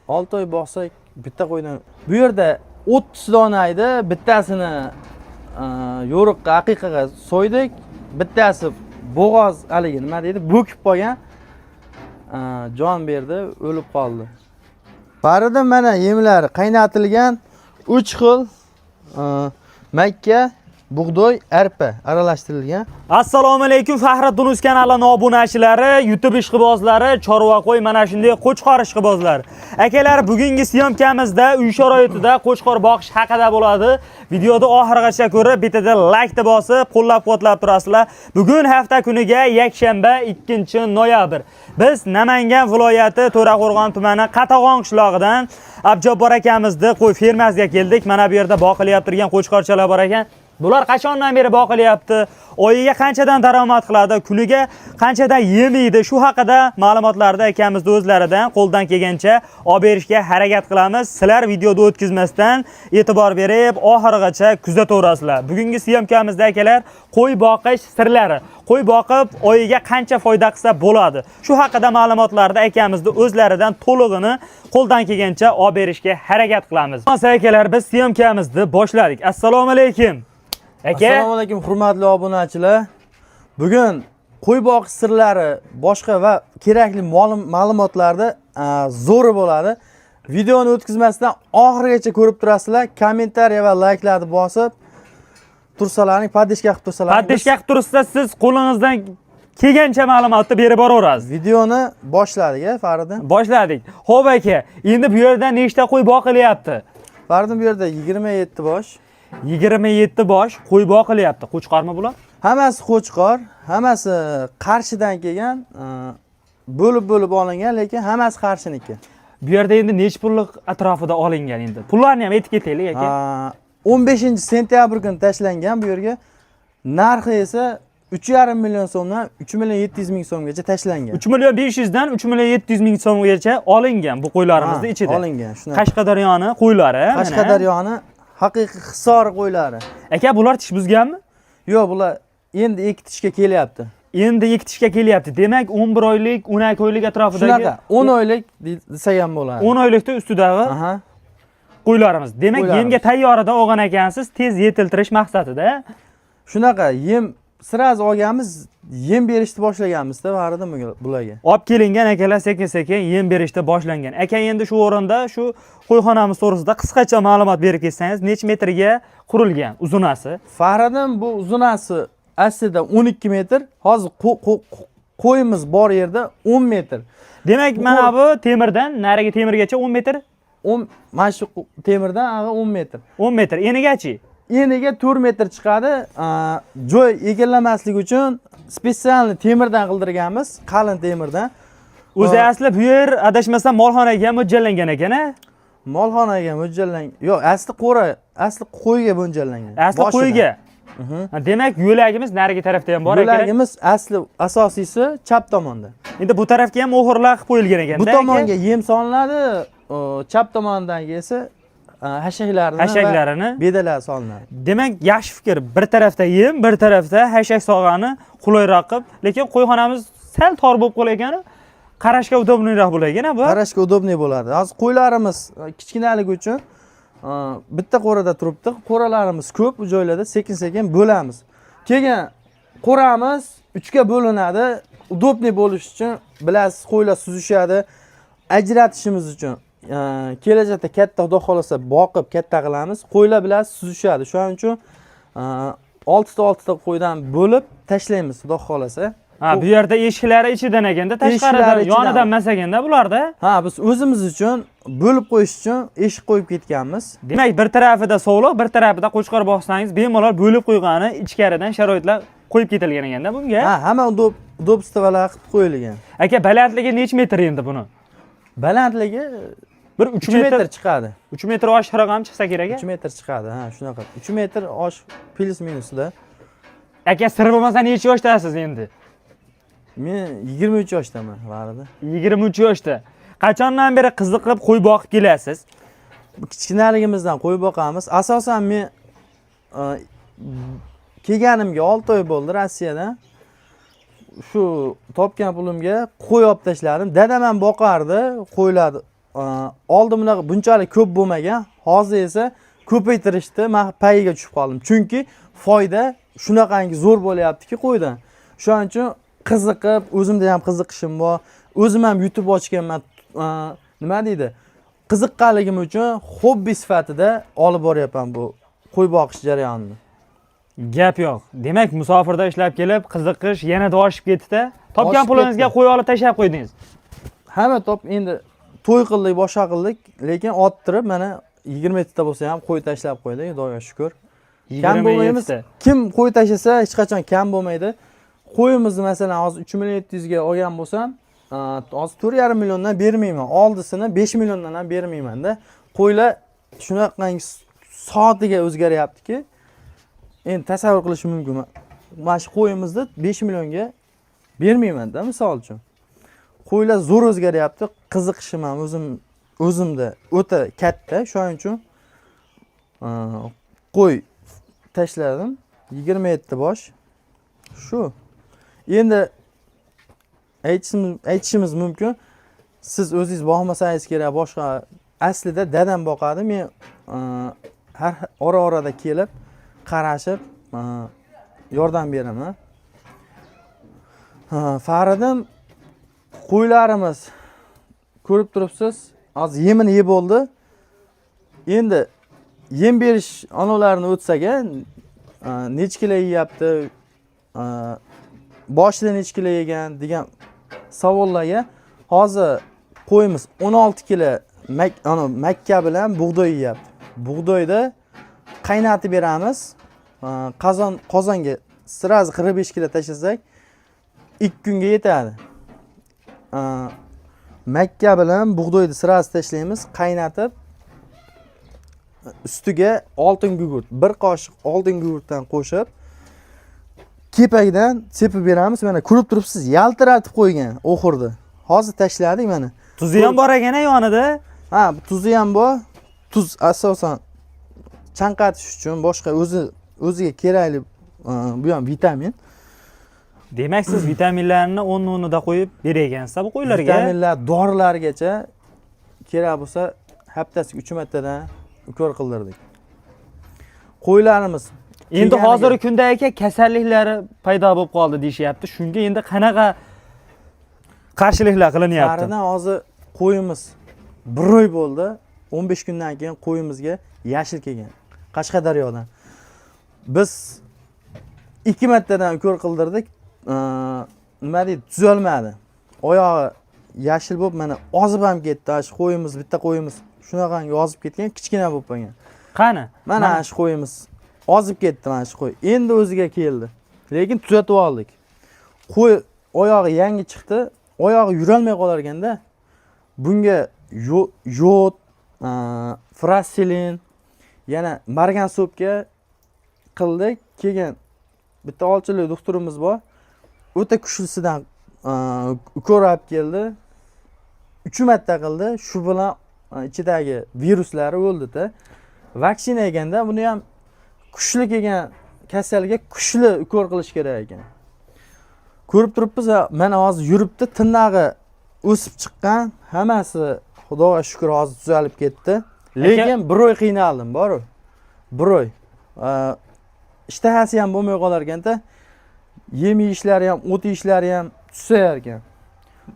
6 oy boqsak, bitta qo'ydan. Bu yerda 30 dona edi, bittasini yo'riqqa, aqiqaga so'ydik. Bittasi bo'g'oz, haligi nima deydi, bo'kib qolgan. Jon berdi, o'lib qoldi. Barida mana yemlari qaynatilgan 3 xil makka, bug'doy, arpa aralashtirilgan. Assalomu alaykum, Fahriddin Uz kanalining obunachilari, YouTube ishqibozlari, chorva qo'y, mana shunday qo'chqor ishqibozlari. Akalar, bugungi syomkamizda uy sharoitida qo'chqor boqish haqida bo'ladi. Videoni oxirigacha ko'rib, bittada like bosib, qo'llab-quvvatlab turasizlar. Bugun hafta kuniga yakshanba, 2-noyabr. Biz Namangan viloyati To'raqo'rg'on tumani Qatag'on qishlog'idan Abjobbor akamizni qo'y fermasiga keldik. Mana bu yerda boqilyapti turgan qo'chqorchalar bor ekan. Bular qachondan beri boqilyapti? Oyiga qanchadan daromad qiladi? Kuniga qanchadan yemaydi? Shu haqida ma'lumotlarni akamizni o'zlaridan qo'ldan kelgancha olib berishga harakat qilamiz. Sizlar videoda o'tkazmasdan e'tibor berib, oxirigacha kuzataverasizlar. Bugungi syomkamizda, akalar, qo'y boqish sirlari. Qo'y boqib oyiga qancha foyda qilsa bo'ladi? Shu haqida ma'lumotlarni akamizni o'zlaridan to'lig'ini qo'ldan kelgancha olib berishga harakat qilamiz. Akalar, biz syomkamizni boshladik. Assalomu alaykum. Aka, Assalomu alaykum, hurmatli obunachilar. Bugun qo'y boqish sirlari, boshqa va kerakli ma'lumotlarda zo'ri bo'ladi. Videoni o'tkazmasdan oxirigacha ko'rib turasizlar. Kommentariya va layklarni bosib tursalaring, поддержка qilib tursalaring, biz Поддержка qilib tursa, siz qo'lingizdan kelgancha ma'lumotni berib boraverasiz. Videoni boshladik, a, Fariddin. Boshladik. Xo'p aka, endi bu yerda nechta qo'y boqilyapti? Fariddin, bu yerda 27 bosh. 27 bosh qo'y boqilyapti. Qo'chqormi bular? Hammasi qo'chqor, hammasi Qarshidan kelgan, bo'lib-bo'lib olingan, lekin hammasi Qarshiniki. Bu yerda endi necha pullik atrofida olingan endi? Pullarni ham aytib ketaylik, aka. 15 sentyabr kuni tashlangan bu yerga. Narxi esa 3,5 million so'mdan 3 million 700 ming so'mgacha tashlangan. 3 million 500 dan 3 million 700 ming so'mgacha olingan bu qo'ylarimizni Ha, ichida. Olingan, shunaqa. Qashqadaryoni qo'ylari. Mana. Qashqadaryoni haqiqiy Hisor qo'ylari. Aka, bular tish buzganmi? Yo'q, bular endi ekitishga kelyapti. Endi ekitishga kelyapti. Demak, 11 oylik, 12 oylik atrofidagi. Shunaqa, 10 oylik desak ham bo'ladi. 10 oylikda ustidagi qo'ylarimiz. Demak, Qo'ylarimiz. yemga tayyorida olgan ekansiz, tez yetiltirish maqsadida. Shunaqa, yem сразу olganmiz, yem berishni boshlaganmiz-da Fariddin bularga. Olib kelingan, akalar, sekin-sekin yem berishda boshlangan. Aka, endi shu o'rinda shu qo'yxonamiz to'g'risida qisqacha ma'lumot berib ketsangiz, necha metrga qurilgan uzunasi? Fariddin, bu uzunasi aslida 12 metr, hozir qo'yimiz bor yerda 10 metr. Demak, mana bu temirdan narigi temirgacha 10 metr. 10, mana shu temirdan ag'a 10 metr. 10 metr. Enigachi? Eniga 4 metr chiqadi. Joy egallamaslik uchun специальный temirdan qildirganmiz, qalin temirdan. O'zi asli bu yer, adashmasam, molxonaga mo'ljallangan ekan, a? Molxonaga mo'ljallangan. Yo'q, asli qo'ra, asli qo'yga mo'ljallangan. Asli Boshidan. qo'yga. Ha, demak, yo'lagimiz narigi tarafda ham bor ekan. Yo'lagimiz asli asosiysi chap tomonda. Endi bu tarafga ham o'g'irlar qilib qo'yilgan ekan. Bu tomonga yem solinadi, chap tomondagi esa hashaklarini va Hashaklarini. bedalar solinadi. Demak, yaxshi fikr. Bir tarafda yem, bir tarafda hashak solgani qulayroq qilib, lekin qo'yxonamiz sal tor bo'lib qolar, qarashga удобный roq bo'lar ekan, bu. Qarashga удобный bo'ladi. Hozir qo'ylarimiz kichkinaligi uchun bitta qo'rada turibdi. Qo'ralarimiz ko'p, u joylarda sekin-sekin bo'lamiz. Keyin qo'ramiz uchga bo'linadi. Удобный bo'lishi uchun, bilasiz, qo'ylar suzishadi. Ajratishimiz uchun kelajakda katta, xudo xohlasa, boqib katta qilamiz. Qo'ylar, bilasiz, suzishadi. Shuning uchun oltita oltita qo'ydan bo'lib tashlaymiz, xudo xohlasa. Ha, bu yerda eshiklari ichidan ekanda, tashqaridan, Eshiklari ichidan. Yonidan emas ekanda bularda. Ha, biz o'zimiz uchun bo'lib qo'yish uchun eshik qo'yib ketganmiz. Demak, bir tarafida sovliq, bir tarafida qo'chqor boqsangiz, bemalol bo'lib qo'ygani, ichkaridan sharoitlar qo'yib ketilgan ekanda bunga. Ha, hamma удобство lar qilib qo'yilgan. Aka, balandligi necha metr endi buni? Balandligi Bir 3 3 metr metr, chiqadi. 3 metr oshiqroq ham chiqsa kerak, a? 3 metr chiqadi, ha, shunaqa. 3 metr osh плюс минус da. Aka, sir bo'lmasa, necha yoshdasiz endi? Men 23 yoshdaman, barida. 23 yoshda. Qachondan beri qiziqib qo'y boqib kelasiz? Kichkinaligimizdan qo'y boqamiz. Asosan men kelganimga 6 oy bo'ldi Rossiyadan. Shu topgan pulimga qo'y olib tashladim. Dadam ham boqardi, qo'ylarni. Oldin bunaqa bunchalik ko'p bo'lmagan, hozir esa ko'paytirishni man payiga tushib qoldim. Chunki foyda shunaqangi zo'r bo'lyaptiki qo'ydan. Shuning uchun qiziqib, o'zimda ham qiziqishim bor. O'zim ham YouTube ochganman. Nima deydi? Qiziqqanligim uchun hobbi sifatida olib boryapman bu qo'y boqish jarayonini. Gap yo'q. Demak, musofirda ishlab kelib, qiziqish yanada oshib ketdi-da. Topgan Oshib pulingizga ketdi. qo'y olib tashlab qo'ydingiz. Hamma top endi to'y qildik, boshqa qildik, lekin orttirib mana 27 ta bo'lsa ham qo'y tashlab qo'ydik, Xudoga shukur. Kam bo'lmaymiz. 27 ta. Kim qo'y tashlasa hech qachon kam bo'lmaydi. Qo'yimizni masalan hozir 3 million 700 ga olgan bo'lsam, hozir 4,5 milliondan bermayman. Oldisini 5 milliondan ham bermayman-da. Qo'ylar shunaqangi soatiga o'zgaryaptiki, endi tasavvur qilish mumkin. Mana shu qo'yimizni 5 millionga bermayman-da, misol uchun. Qo'ylar zo'r o'zgaryapti. Qiziqishim ham o'zimda o'ta katta. Shuning uchun qo'y tashladim. 27 bosh. Shu. Endi aytishimiz mumkin. Siz o'zingiz boqmasangiz kerak, boshqa aslida dadam boqadi. Men har ora-orada kelib, qarashib, yordam beraman. Ha, Faridim, qo'ylarimiz ko'rib turibsiz. Hozir yemini yeb bo'ldi. Endi yem berish onovlarini o'tsak, necha kilo yeyapti, boshida necha kilo yegan degan savollarga hozir qo'yimiz 16 kilo makka bilan bug'doy yeyapti. Bug'doyni qaynatib beramiz. Qozonga сразу 45 kilo tashlasak 2 kunga yetadi. Makka bilan bug'doyni сразу tashlaymiz, qaynatib ustiga oltin gugurt, bir qoshiq oltin gugurtdan qo'shib kepakdan sepib beramiz. Mana ko'rib turibsiz, yaltiratib qo'ygan oxurni. Hozir tashladik mana. Tuzi ham bor ekan yonida. Ha, tuzi ham bor. Tuz asosan chanqatish uchun, boshqa o'ziga kerakli, bu ham vitamin. Demak, siz vitaminlarni o'rni o'rnida qo'yib berar bu qo'ylarga. Vitaminlar, dorilargacha kerak bo'lsa haftasiga 3 martadan ukol qildirdik. Qo'ylarimiz Endi kelganiga- hozirgi kunda aka kasalliklari paydo bo'lib qoldi deyishyapti. Shunga endi qanaqa qarshiliklar qilinyapti? Faridan, hozir qo'yimiz bir oy bo'ldi. 15 kundan keyin qo'yimizga yashil kelgan. Qashqadaryodan. Biz 2 martadan ukol qildirdik. Nima deydi, tuzalmadi. Oyog'i yashil bo'lib mana ozib ham ketdi. Shu qo'yimiz, bitta qo'yimiz shunaqangi ozib ketgan, kichkina bo'lib qolgan. Qani? Mana shu qo'yimiz ozib ketdi, mana shu qo'y. Endi o'ziga keldi. Lekin tuzatib oldik. Qo'y oyog'i yangi chiqdi, oyog'i yurolmay qolar ekanda. Bunga yod, furacilin, yana марганцовка qildik. Keyin bitta olchilik doktorimiz bor. O'ta kuchlisidan ukol olib keldi. 3 marta qildi. Shu bilan ichidagi viruslari o'ldi-da. Vaksina ekanda, buni ham kuchli kelgan kasalga kuchli ukol qilish kerak ekan. Ko'rib turibmiz, mana hozir yuribdi, tirnog'i o'sib chiqqan, hammasi Xudoga shukur hozir tuzalib ketdi. Lekin bir oy qiynaldim, boru. Bir oy. Ishtahasi ham bo'lmay qolar ekanda. Yem yeyishlari ham, o't yeyishlari ham susayar ekan.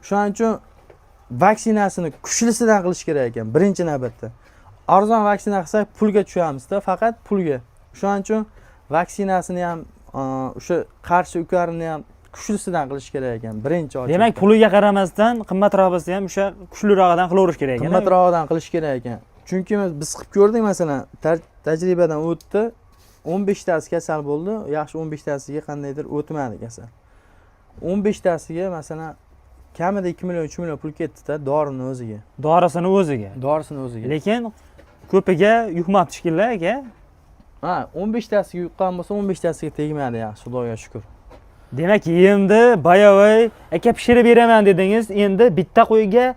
Shuning uchun vaksinasini kuchlisidan qilish kerak ekan birinchi navbatda. Arzon vaksina qilsak pulga tushamizda, faqat pulga. Shuning uchun vaksinasini ham, o'sha qarshi ukolini ham kuchlisidan qilish kerak ekan birinchi очередь. Demak, puliga qaramasdan qimmatroq bo'lsa ham o'sha kuchlirog'idan qilaverish kerak ekan. Qimmatrog'idan qilish kerak ekan. Chunki biz qilib ko'rdik, masalan, tajribadan o'tdi. 15 tasi kasal bo'ldi. Yaxshi, 15 tasiga qandaydir o'tmadi kasal. 15 tasiga masalan kamida 2 million, 3 million pul ketdi-da dorini o'ziga. Dorisini o'ziga. Dorisini o'ziga. Lekin ko'piga yuqmabdi shekilli aka. Ha, 15 tasiga yuqqan bo'lsa, 15 tasiga tegmadi, yaxshi, Xudoga shukur. Demak, yemni boyavoy aka pishirib beraman dedingiz. Endi bitta qo'yga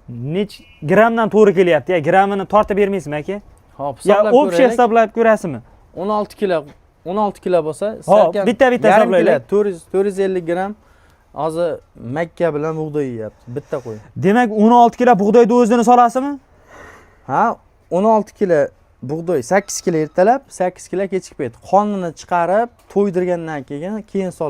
nech grammdan to'g'ri kelyapti? Ya grammini tortib bermaysizmi aka? Hop, Ya hisoblab общий ko'raylik. Hisoblab ko'rasizmi? 16 kilo, 16 kilo bo'lsa, Hop, bitta-bitta yarim kilo, hisoblaylik. 400, 450 gramm. Hozir makka bilan bug'doy yeyapti bitta qo'y. Demak, 16 kilo bug'doyni o'zini solasizmi? Ha, 16 kilo bug'doy, 8 kilo ertalab, 8 kilo kechki payt. Qonini chiqarib, to'ydirgandan keyin solamiz.